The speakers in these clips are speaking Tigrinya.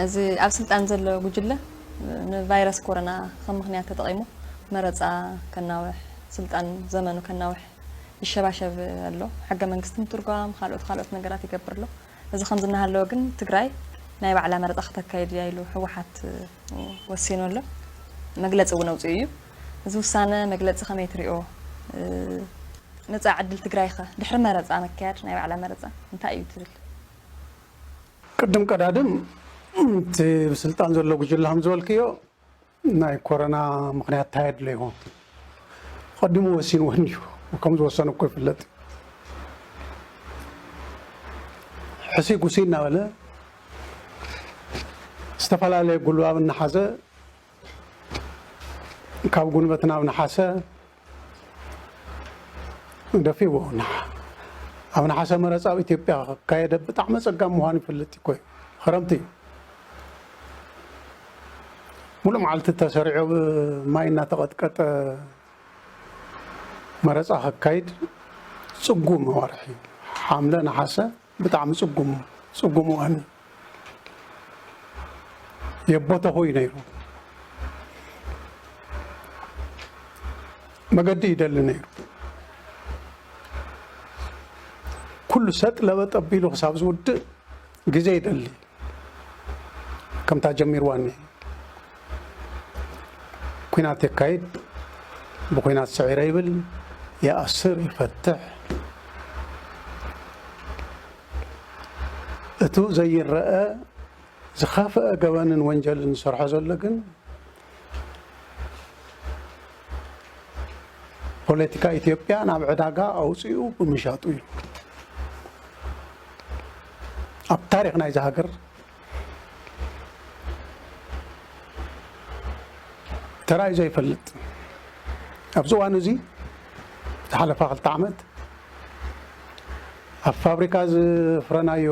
እዚ ኣብ ስልጣን ዘሎ ጉጅለ ንቫይረስ ኮሮና ከም ምኽንያት ተጠቒሙ መረፃ ከናውሕ፣ ስልጣን ዘመኑ ከናውሕ ይሸባሸብ ኣሎ። ሕገ መንግስቲ ምትርጓም፣ ካልኦት ካልኦት ነገራት ይገብር ኣሎ። እዚ ከምዚ እናሃለወ ግን ትግራይ ናይ ባዕላ መረፃ ክተካይድ እያ ኢሉ ህወሓት ወሲኑ ኣሎ። መግለፂ እውን ኣውፂኡ እዩ። እዚ ውሳነ መግለፂ ከመይ ትሪኦ? መፃኢ ዕድል ትግራይ ኸ ድሕሪ መረፃ መካየድ ናይ ባዕላ መረፃ እንታይ እዩ ትብል? ቅድም ቀዳድም እቲ ብስልጣን ዘሎ ጉጅለ ከም ዝበልክዮ ናይ ኮረና ምኽንያት እንታይ ኣድለይዎ ቀዲሙ ወሲንወን እዩ። ከም ዝወሰነ እኮ ይፍለጥ። ሕሲ ጉሲ እናበለ ዝተፈላለየ ጉልባብ እናሓዘ ካብ ጉንበት ናብ ነሓሰ ደፊዎ። ኣብ ነሓሰ መረፃ ኣብ ኢትዮጵያ ክካየደ ብጣዕሚ ኣፀጋሚ ምዃኑ ይፈልጥ እኮ እዩ። ክረምቲ እዩ። ሙሉእ መዓልቲ ተሰሪዑ ብማይ እናተቐጥቀጠ መረፃ ከካይድ ፅጉም ወርሒ ሓምለ ነሓሰ ብጣዕሚ ፅጉም ፅጉም እዋን የቦተኹ እዩ ነይሩ። መገዲ ይደሊ ነይሩ። ኩሉ ሰጥ ለበጥ ኣቢሉ ክሳብ ዝውድእ ግዜ ይደሊ። ከምታ ጀሚርዋ እኒሀ። ኲናት የካይድ፣ ብኲናት ስዒረ ይብል፣ ይኣስር፣ ይፈትሕ። እቱ ዘይረአ ዝኸፍአ ገበንን ወንጀልን ዝሰርሖ ዘሎ ግን ፖለቲካ ኢትዮጵያ ናብ ዕዳጋ ኣውፂኡ ብምሻጡ እዩ። ኣብ ታሪክ ናይዚ ሃገር ተራእዩ ዘይፈልጥ። ኣብዚ እዋን እዚ ዝሓለፋ ክልተ ዓመት ኣብ ፋብሪካ ዝፍረናዮ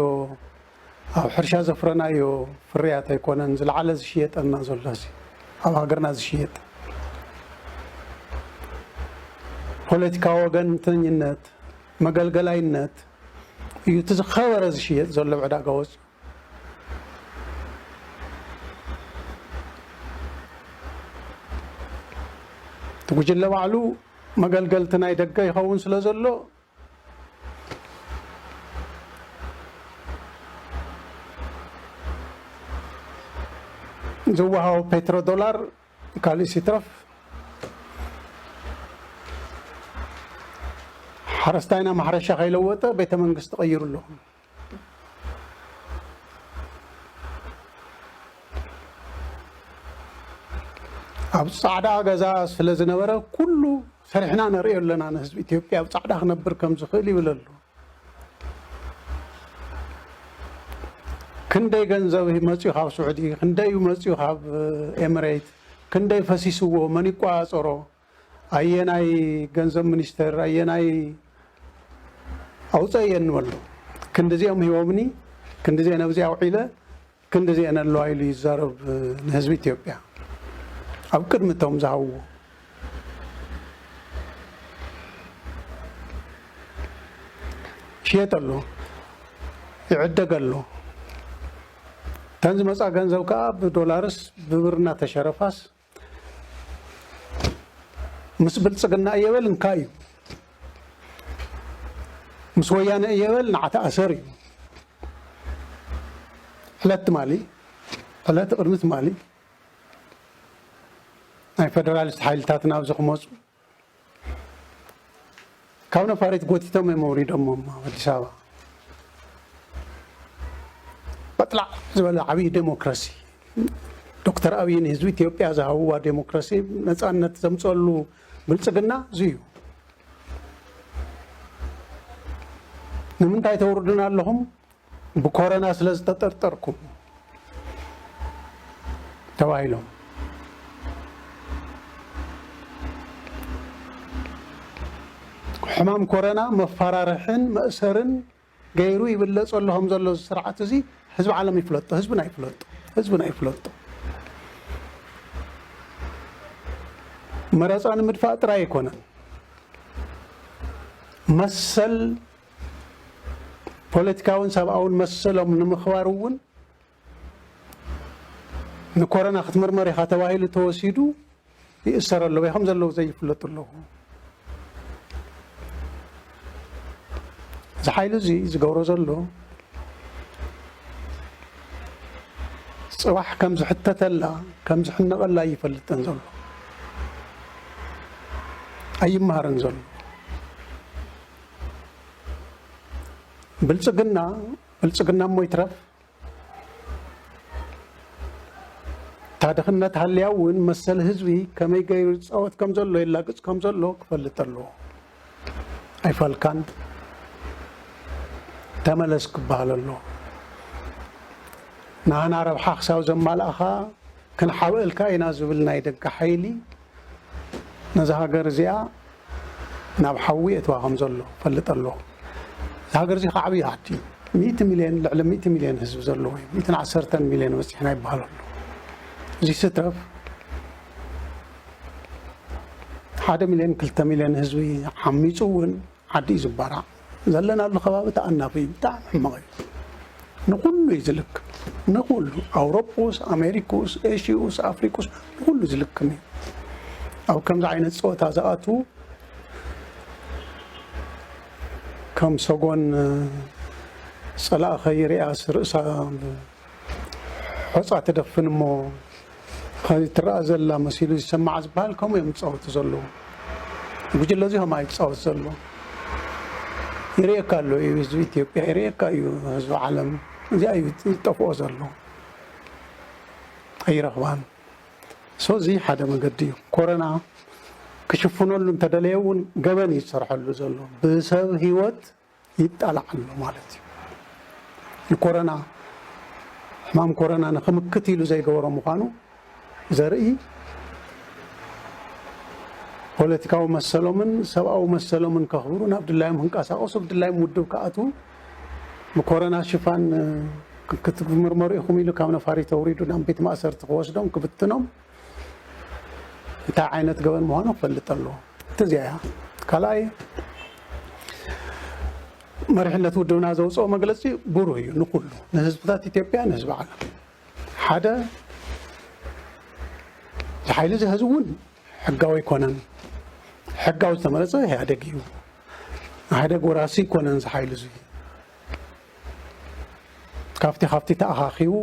ኣብ ሕርሻ ዘፍረናዮ ፍርያት ኣይኮነን ዝለዓለ ዝሽየጠልና ዘሎ እዚ ኣብ ሃገርና ዝሽየጥ። ፖለቲካዊ ወገንተኝነት፣ መገልገላይነት እዩ እቲ ዝኸበረ ዝሽየጥ ዘሎ ኣብ ዕዳጋ ወፂኡ። እቲ ጉጅለ ባዕሉ መገልገልቲ ናይ ደገ ይኸውን ስለ ዘሎ ዝወሃቦ ፔትሮ ዶላር ካልእ ሲትረፍ ሓረስታይና ማሕረሻ ከይለወጠ ቤተ መንግስቲ ቀይሩ ኣሎ። ኣብ ፃዕዳ ገዛ ስለ ዝነበረ ኩሉ ሰሪሕና ነርእዮ ኣለና ንህዝቢ ኢትዮጵያ ኣብ ፃዕዳ ክነብር ከም ዝኽእል ይብል ኣሎ። ክንደይ ገንዘብ መፅኡ ካብ ስዑዲ፣ ክንደይ መፅኡ ካብ ኤምሬት፣ ክንደይ ፈሲስዎ፣ መን ይቋፀሮ፣ ኣየናይ ገንዘብ ሚኒስተር፣ ኣየናይ ኣውፀእየኒ በሎ። ክንድዚኦም ሂቦምኒ፣ ክንድዚኤን ኣብዚ ኣውዒለ፣ ክንድዚኤን ኣለዋ ኢሉ ይዛረብ ንህዝቢ ኢትዮጵያ ኣብ ቅድሚ እቶም ዝሃብዎ። ይሽየጥ ኣሎ፣ ይዕደግ ኣሎ። እተን ዝመፃ ገንዘብ ከዓ ብዶላርስ ብብር እናተሸረፋስ ምስ ብልፅግና እየ በል እንካ እዩ፣ ምስ ወያነ እየ በል ንዓ ተኣሰር እዩ። ዕለት ትማሊ፣ ዕለት ቅድሚ ትማሊ ናይ ፌደራሊስት ሓይልታት ናብዚ ክመፁ ካብ ነፋሪት ጎቲቶም እዮም ኣውሪዶሞም ኣብ ኣዲስ ኣበባ። በጥላዕ ዝበለ ዓብዪ ዴሞክራሲ ዶክተር ኣብይ ንህዝቢ ኢትዮጵያ ዝሃብዋ ዴሞክራሲ ነፃነት ዘምፀሉ ብልፅግና እዚ እዩ። ንምንታይ ተውርዱና ኣለኹም? ብኮረና ስለ ዝተጠርጠርኩም ተባሂሎም። ሕማም ኮረና መፈራርሕን መእሰርን ገይሩ ይብለፅ ኣሎ ከም ዘሎ እዚ ስርዓት እዚ ህዝቢ ዓለም ይፍለጦ፣ ህዝብና ይፍለጦ፣ ህዝብና ይፍለጦ። መረፃ ንምድፋእ ጥራይ ኣይኮነን፣ መሰል ፖለቲካውን ሰብኣውን መሰሎም ንምኽባር እውን ንኮረና ክትምርመር ኢኻ ተባሂሉ ተወሲዱ ይእሰር ኣሎ ወይ ከም ዘለዉ ዘይፍለጡ ኣለዉ። እዚ ሓይሊ እዚ ዝገብሮ ዘሎ ጽባሕ ከም ዝሕተተላ ከም ዝሕነቐላ ይፈልጠን ዘሎ ኣይመሃርን ዘሎ። ብልጽግና ብልጽግና እሞ ይትረፍ እታ ድኽነት ሃልያ እውን መሰል ህዝቢ ከመይ ገይሩ ይፃወት ከም ዘሎ የላግፅ ከም ዘሎ ክፈልጥ ኣለዎ። ኣይፋልካን ተመለስ ክበሃል ኣለዎ። ንሃና ረብሓ ክሳብ ዘማልኣኻ ክንሓብአልካ ኢና ዝብል ናይ ደገ ሓይሊ ነዛ ሃገር እዚኣ ናብ ሓዊ የእትዋ ከም ዘሎ ፈልጥ ኣለኹ። እዚ ሃገር እዚ ከዓብይ ዓዲ እዩ። ሚእቲ ሚልዮን፣ ልዕሊ ሚእቲ ሚልዮን ህዝቢ ዘለዎ እዩ። ሚእትን ዓሰርተን ሚልዮን በፂሕና ይበሃል ኣሎ። እዚ ስትረፍ ሓደ ሚልዮን ክልተ ሚልዮን ህዝቢ ዓሚፁ እውን ዓዲ እዩ ዝባራዕ። ዘለናሉ ከባቢ ተኣናፊ እዩ፣ ብጣዕሚ ሕማቕ እዩ። ንኹሉ እዩ ዝልክም፣ ንኹሉ ኣውሮጳስ ኣሜሪካስ ኤሽያስ ኣፍሪቃስ ንኹሉ ዝልክም እዩ። ኣብ ከምዚ ዓይነት ፀወታ ዝኣትዉ ከም ሰጎን ፀላእ ከይሪኣስ ርእሳ ሖፃ ትደፍን እሞ ትረኣ ዘላ መሲሉ ዝሰማዓ ዝበሃል ከምኡ እዮም ዝፃወቱ ዘለዉ። ጉጅለ እዚ ከምኣ ይፃወት ዘሎ ይርእየካ ኣሎ እዩ። ህዝቢ ኢትዮጵያ ይርእየካ እዩ። ህዝቢ ዓለም እዚኣ እዩ ዝጠፍኦ ዘሎ ኣይረኽባን። ሶ እዚ ሓደ መገዲ እዩ። ኮረና ክሽፍነሉ እንተደለየ እውን ገበን እዩ ዝሰርሐሉ ዘሎ። ብሰብ ህይወት ይጣላዕ ኣሎ ማለት እዩ። ንኮረና ሕማም ኮረና ንክምክት ኢሉ ዘይገበሮ ምዃኑ ዘርኢ ፖለቲካዊ መሰሎምን ሰብኣዊ መሰሎምን ከኽብሩ ናብ ድላዮም ክንቀሳቀሱ ብድላዮም ውድብ ክኣትዉ ብኮረና ሽፋን ክትምርመሩ ኢኹም ኢሉ ካብ ነፋሪት ኣውሪዱ ናብ ቤት ማእሰርቲ ክወስዶም ክብትኖም እንታይ ዓይነት ገበን ምዃኑ ክፈልጥ ኣለዎ። እቲ እዚኣ እያ። ካልኣይ መሪሕነት ውድብና ዘውፅኦ መግለፂ ብሩህ እዩ ንኩሉ ንህዝብታት ኢትዮጵያ ንህዝቢ ዓለም ሓደ ዝሓይሊ እዚ ህዝቢ እውን ሕጋዊ ኣይኮነን። ሕጋዊ ዝተመረፀ ኢህኣደግ እዩ። ኢህኣደግ ወራሲ ኣይኮነን ዝሓይሊ እዚ ካብቲ ካብቲ ተኣኻኺቡ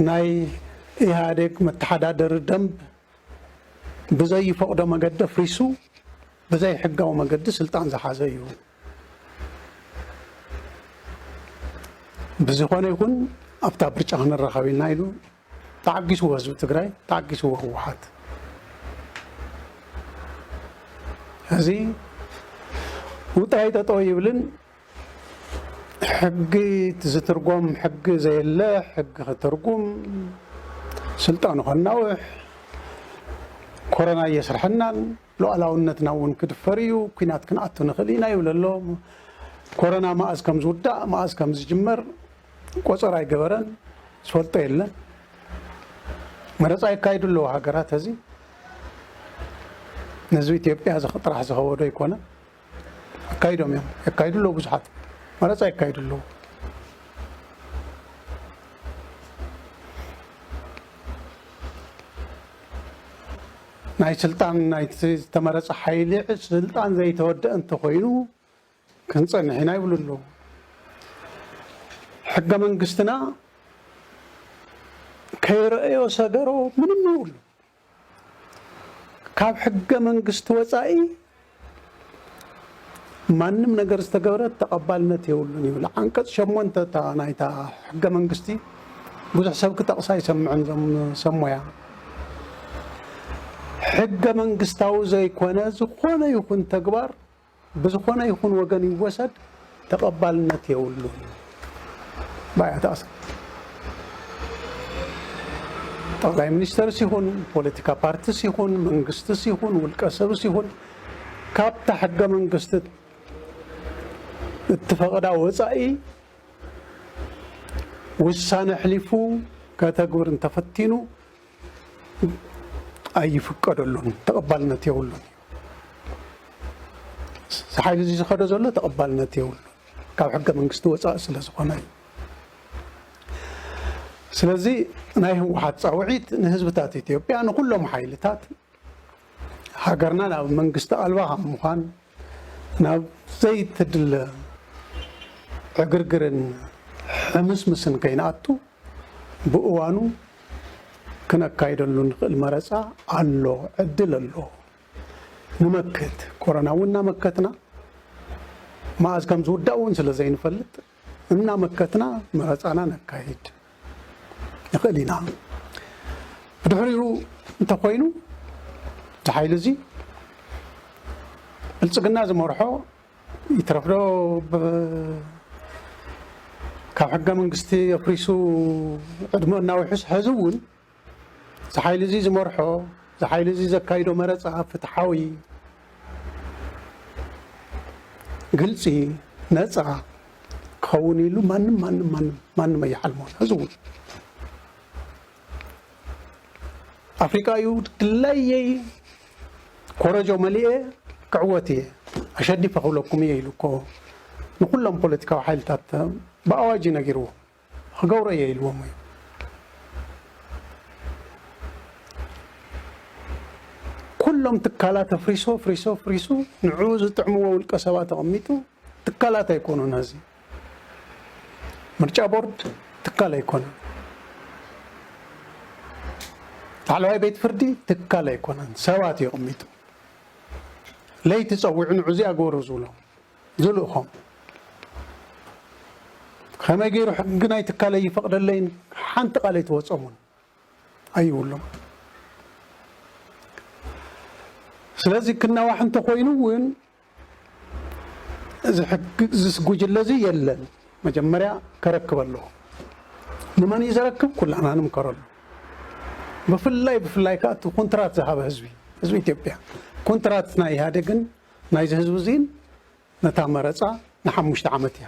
ናይ ኢህኣደግ መተሓዳደሪ ደንብ ብዘይፈቕዶ መገዲ ኣፍሪሱ ብዘይ ሕጋዊ መገዲ ስልጣን ዝሓዘ እዩ። ብዝኾነ ይኹን ኣብታ ብርጫ ክንረኸብ ኢና ኢሉ ተዓጊስዎ ህዝቢ ትግራይ ተዓጊስዎ ህወሓት። እዚ ውጣይ ጠጠው ይብልን ሕጊ ዝትርጎም ሕጊ ዘየለ ሕጊ ክትርጉም ስልጣኑ ከናውሕ ኮረና እየስርሐናን ሉዓላውነትና እውን ክድፈር እዩ፣ ኩናት ክንኣቱ ንኽእል ኢና ይብል ኣሎ። ኮረና መኣዝ ከም ዝውዳእ መኣዝ ከም ዝጅመር ቆፀራ ኣይገበረን፣ ዝፈልጦ የለን። መረፃ የካይዱ ኣለዉ ሃገራት። እዚ ንህዝቢ ኢትዮጵያ ጥራሕ ዝኸበዶ ኣይኮነ። ኣካይዶም እዮም የካይዱ ኣለዉ ብዙሓት መረፃ የካይዱ ኣለዉ። ናይ ስልጣን ናይ ዝተመረፀ ሓይሊ ስልጣን ዘይተወደአ እንተኮይኑ ክንፀንሕ ኢና ይብሉ ኣለዉ። ሕገ መንግስትና ከይረአዮ ሰገሮ ምንም ይብሉ ካብ ሕገ መንግስቲ ወፃኢ ማንም ነገር ዝተገበረ ተቐባልነት የብሉን ይብል። ዓንቀፅ ሸሞንተ እታ ናይታ ሕገ መንግስቲ ብዙሕ ሰብ ክጠቕሳ ይሰምዕን ዞም ሰብ ሞያ። ሕገ መንግስታዊ ዘይኮነ ዝኾነ ይኹን ተግባር ብዝኾነ ይኹን ወገን ይወሰድ ተቐባልነት የብሉን። ባያ ተኣሰር ጠቕላይ ሚኒስተርስ ይኹን ፖለቲካ ፓርቲስ ይኹን መንግስትስ ይኹን ውልቀ ሰብስ ይኹን ካብታ ሕገ መንግስቲ እትፈቕዳ ወፃኢ ውሳነ ኣሕሊፉ ከተግብር እንተፈቲኑ ኣይፍቀደሉን፣ ተቐባልነት የብሉን። እዚ ሓይሊ እዚ ዝኸዶ ዘሎ ተቐባልነት የብሉን፣ ካብ ሕገ መንግስቲ ወፃኢ ስለ ዝኾነ እዩ። ስለዚ ናይ ህወሓት ፃውዒት ንህዝብታት ኢትዮጵያ፣ ንኩሎም ሓይልታት፣ ሃገርና ናብ መንግስቲ ኣልባ ካብ ምዃን፣ ናብ ዘይትድለ ዕግርግርን ሕምስምስን ከይንኣቱ፣ ብእዋኑ ክነካይደሉ ንኽእል መረፃ ኣሎ፣ ዕድል ኣሎ። ንመክት፣ ኮሮና እውን እናመከትና፣ መኣዝ ከም ዝውዳእ እውን ስለ ዘይንፈልጥ፣ እናመከትና መረፃና ነካይድ ንኽእል ኢና። ብድሕሪኡ እንተኾይኑ፣ እዚ ሓይሊ እዚ ብልፅግና ዝመርሖ ይትረፍዶ፣ ብ-፣ ካብ ሕገ መንግስቲ ኣፍሪሱ ዕድመ እናውሕስ፣ ሕዚ እውን እዚ ሓይሊ እዚ ዝመርሖ፣ እዚ ሓይሊ እዚ ዘካይዶ መረፃ ፍትሓዊ፣ ግልፂ፣ ነፃ ክኸውን ኢሉ ማንም፣ ማንም፣ ማንም፣ ማንም ኣይሓልሞን። ሕዚ እውን ኣፍሪቃ እዩ ድላየይ፣ ኮረጆ መሊኤ ክዕወት እየ፣ ኣሸኒፈ ክብለኩም እየ ኢሉ እኮ ንኩሎም ፖለቲካዊ ሓይልታት ብኣዋጅ እዩ ነጊርዎ። ክገብሮ እየ ኢልዎም እዩ። ኩሎም ትካላት ኣፍሪሱ፣ ኣፍሪሱ፣ ኣፍሪሱ፣ ንዕኡ ዝጥዕምዎ ውልቀ ሰባት ኣቐሚጡ፣ ትካላት ኣይኮኑን። ሕዚ ምርጫ ቦርድ ትካል ኣይኮነን። ላዕለዋይ ቤት ፍርዲ ትካል ኣይኮነን፣ ሰባት እዩ ኣቐሚጡ። ለይቲ ጸዊዑ ንዑ እዚኣ ግበሩ ዝብሎ፣ ዝልእኾም። ከመይ ገይሩ ሕጊ ናይ ትካለይ ይፈቕደለይን ሓንቲ ቃል ኣይትወጾምን፣ ኣይብሎም። ስለዚ ክናዋሕ እንተኾይኑ እውን፣ እዚ ሕጊ፣ እዚ ጉጅለ እዚ የለን። መጀመርያ ከረክብ ኣለዎ። ንመን እዩ ዘረክብ? ኩላና ንምከረሉ። ብፍላይ፣ ብፍላይ ከኣ እቲ ኮንትራት ዝሃበ ህዝቢ፣ ህዝቢ ኢትዮጵያ፣ ኮንትራት ናይ ኢህኣዴግን ናይዚ ህዝቢ እዚን ነታ መረፃ ንሓሙሽተ ዓመት እያ።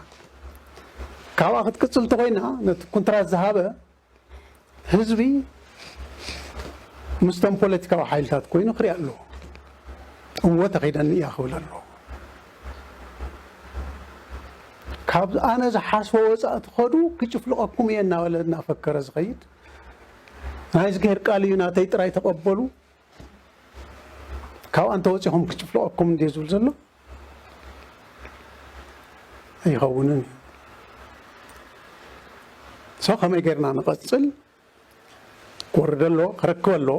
ካብኣ ክትቅፅል እንተኾይና፣ ነቲ ኮንትራት ዝሃበ ህዝቢ ምስቶም ፖለቲካዊ ሓይልታት ኮይኑ ክሪኣ ኣለዎ። እወ፣ ተኺደኒ እያ ክብል ኣለዎ። ካብ ኣነ ዝሓስቦ ወፃእ ትኸዱ፣ ክጭፍልቐኩም እየ እናበለ እናፈከረ ዝኸይድ፣ ናይ እዝግሄር ቃል እዩ፣ ናተይ ጥራይ ተቐበሉ፣ ካብኣ እንተወፂኹም ክጭፍልቐኩም እንድዩ ዝብል ዘሎ፣ ኣይኸውንን እዩ። ሶ ከመይ ጌርና ንቐፅል? ክወርድ ኣሎ፣ ክረክብ ኣሎ።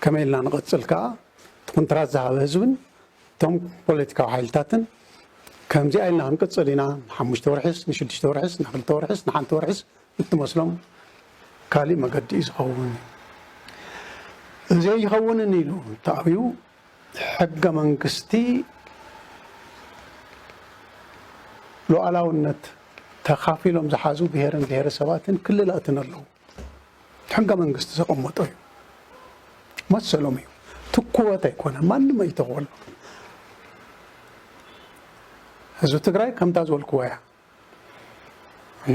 ከመይ ኢልና ንቐፅል ከዓ፣ እቲ ኮንትራት ዝሃበ ህዝብን እቶም ፖለቲካዊ ሓይልታትን፣ ከምዚኣ ኢልና ክንቅፅል ኢና፣ ንሓሙሽተ ወርሕስ፣ ንሽዱሽተ ወርሕስ፣ ንክልተ ወርሕስ፣ ንሓንቲ ወርሕስ እትመስሎም፣ ካሊእ መገዲ እዩ ዝኸውን። እዚ ኣይኸውንን ኢሉ እንተኣብዩ፣ ሕገ መንግስቲ ሉዓላውነት ተኻፊሎም ዝሓዙ ብሄርን ብሄረሰባትን ክልላትን ኣለዉ። ሕገ መንግስቲ ዘቐመጦ እዩ። መሰሎም እዩ። ትኩወት ኣይኮነን፣ ማንም ኣይተኽወሎ። ህዝቢ ትግራይ ከምታ ዝበልክዎ እያ።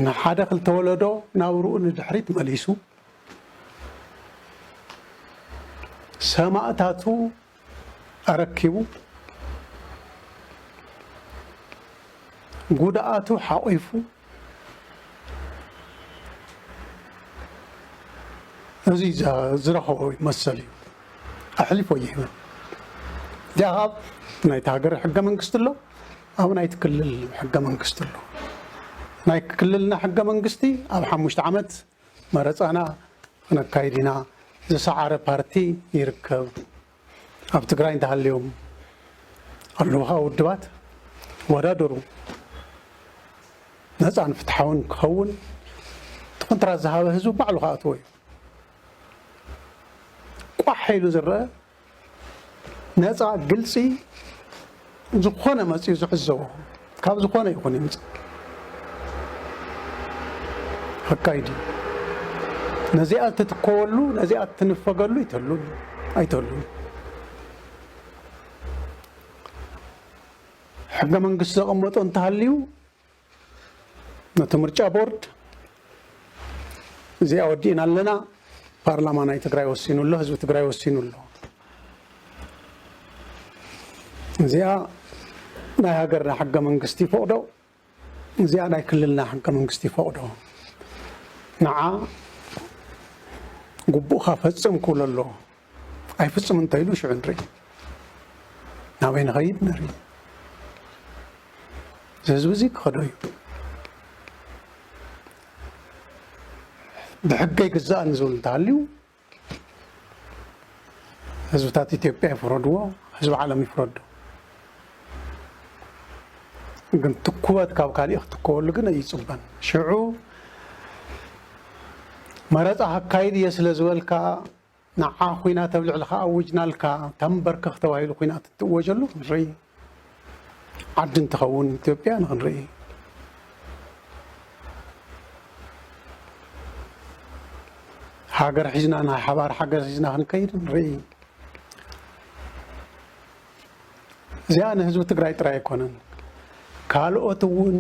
ንሓደ ክልተ ወለዶ ናብርኡ ንድሕሪት መሊሱ፣ ሰማእታቱ ኣረኪቡ፣ ጉድኣቱ ሓቒፉ፣ እዚ ዘ-፣ ዝረኸቦ መሰል እዩ። ኣሕሊፎ ይህብ። እዚኣ ኣብ ናይቲ ሃገር ሕገ መንግስቲ ኣሎ፣ ኣብ ናይቲ ክልል ሕገ መንግስቲ ኣሎ። ናይ ክልልና ሕገ መንግስቲ ኣብ ሓሙሽተ ዓመት መረፃና ክነካይድ ኢና ዝሰዓረ ፓርቲ ይርከብ። ኣብ ትግራይ እንተሃልዮም ኣለዉ ከዓ ውድባት ወዳደሩ። ነፃን ፍትሓውን ክኸውን እቲ ኮንትራት ዝሃበ ህዝቢ ባዕሉ ክኣትዎ እዩ። ቋሕ ኢሉ ዝረአ ነፃ፣ ግልፂ፣ ዝኾነ መፂኡ ዝዕዘቦ ካብ ዝኾነ ይኹን ይምፅእ ክካይድ እዩ። ነዚኣ እትትከወሉ፣ ነዚኣ እትንፈገሉ ይተሉን ኣይተሉን። ሕገ መንግስቲ ዘቐመጦ እንተሃልዩ፣ ነቲ ምርጫ ቦርድ እዚኣ ወዲእና ኣለና፣ ፓርላማ ናይ ትግራይ ወሲኑ ኣሎ፣ ህዝቢ ትግራይ ወሲኑ ኣሎ። እዚኣ ናይ ሃገርና ሕገ መንግስቲ ይፈቕዶ፣ እዚኣ ናይ ክልልና ሕገ መንግስቲ ይፈቕዶ። ንዓ ግቡእኻ ፈጽም ክብሎ ኣለዎ። ኣይፍጽም እንተኢሉ ሽዑ ንርኢ። ናበይ ንኸይድ ንርኢ። እዚ ህዝቢ እዚ ክኸዶ እዩ። ብሕገ ይግዛእን ዝብል እንተሃልዩ ህዝብታት ኢትዮጵያ ይፍረድዎ፣ ህዝቢ ዓለም ይፍረዶ። ግን ትኩበት ካብ ካሊእ ክትከወሉ ግን ኣይፅበን። ሽዑ መረፃ ካካይድ እየ ስለ ዝበልካ ንዓ ኩናት ኣብ ልዕልኻ ኣውጅናልካ ተንበርከኽ ተባሂሉ ኩናት እንትእወጀሉ ንርኢ። ዓዲ እንትኸውን ኢትዮጵያ ንኽንርኢ። ሃገር ሒዝና ናይ ሓባር ሃገር ሒዝና ክንከይድ ንርኢ። እዚኣ ንህዝቢ ትግራይ ጥራይ ኣይኮነን። ካልኦት እውን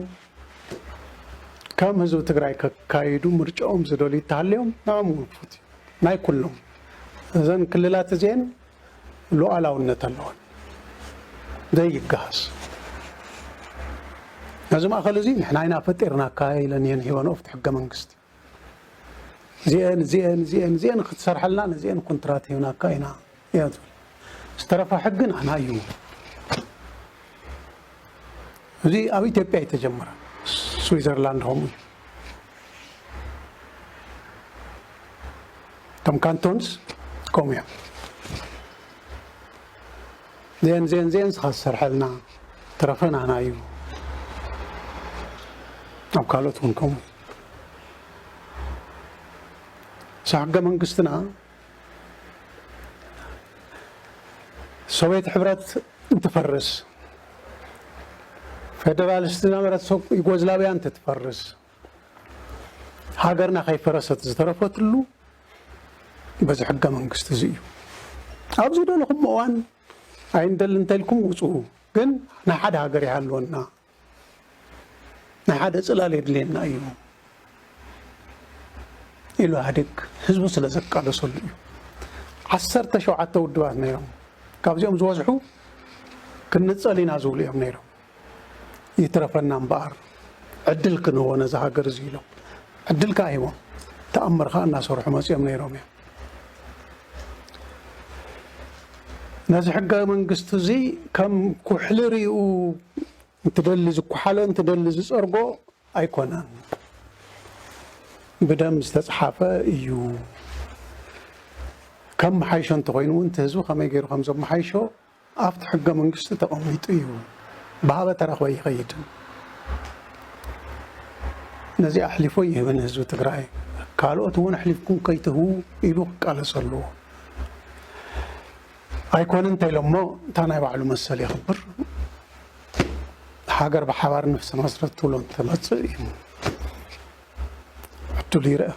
ከም ህዝቢ ትግራይ ከካይዱ ምርጫኦም ዝደልዩ እንተሃልዮም ንዕኦም እውን ክፉት እዩ። ናይ ኩሎም እዘን ክልላት እዚአን ሉዓላውነት ኣለወን ዘይገሃስ። ነዚ ማእኸል እዚ ንሕና ኢና ፈጢርናካ ኢለን እየን ሂበንኦ ኣብቲ ሕገ መንግስቲ። እዚአን እዚአን እዚአን እዚአን ክትሰርሐልና ነዚአን ኮንትራት ሂብናካ ኢና እያ ትብል። ዝተረፈ ሕጊ ናና እዩ። እዚ ኣብ ኢትዮጵያ እዩ ተጀመረ። ስዊዘርላንድ ከምኡ እዩ። እቶም ካንቶንስ ከምኡ እዮም። ዜን ዜን ዜን ስኻ ዝሰርሐልና ተረፈ ናና እዩ። ኣብ ካልኦት እውን ከምኡ እዩ። እዛ ሕገ መንግስትና ሶቪየት ሕብረት እንትፈርስ፣ ፌደራሊስት ዝነበረት ሶ-፣ ዩጎዝላቪያ እንትትፈርስ፣ ሃገርና ከይፈረሰት ዝተረፈትሉ በዚ ሕገ መንግስቲ እዚ እዩ። ኣብ ዝደለኹም እዋን ኣይንደሊ እንተልኩም ውፅኡ፣ ግን ናይ ሓደ ሃገር ይሃልወና፣ ናይ ሓደ ፅላል የድልየና እዩ ኢሉ ኢህኣዴግ ህዝቡ ስለ ዘቃለሰሉ እዩ። ዓሰርተ ሸውዓተ ውድባት ነይሮም። ካብዚኦም ዝበዝሑ ክንንፀል ኢና ዝብሉ እዮም ነይሮም። ይትረፈና እምበኣር ዕድል ክንህቦ ነዚ ሃገር እዚ ኢሎም ዕድል ከዓ ሂቦም ተኣምር ከዓ እናሰርሑ መፂኦም ነይሮም እዮም። ነዚ ሕገ መንግስቲ እዚ ከም ኩሕሊ ሪኡ እንትደሊ ዝኩሓሎ እንትደሊ ዝፀርጎ ኣይኮነን። ብደም ዝተፅሓፈ እዩ። ከም መሓይሾ እንተኮይኑ እውን እቲ ህዝቢ ከመይ ገይሩ ከም ዘመሓይሾ ኣብቲ ሕገ መንግስቲ ተቐሚጡ እዩ። ብሃበ ተረኽበ ይኸይድን ነዚ ኣሕሊፎ ይህብን ህዝቢ ትግራይ። ካልኦት እውን ኣሕሊፍኩም ከይትህቡ ኢሉ ክቃለስ ኣለዎ። ኣይኮነ እንተ ኢሎሞ እታ ናይ ባዕሉ መሰል የኽብር። ሃገር ብሓባር ንፍሲ መስረት ትብሎ እንትመፅእ እዩ ዕድሉ ይርአ።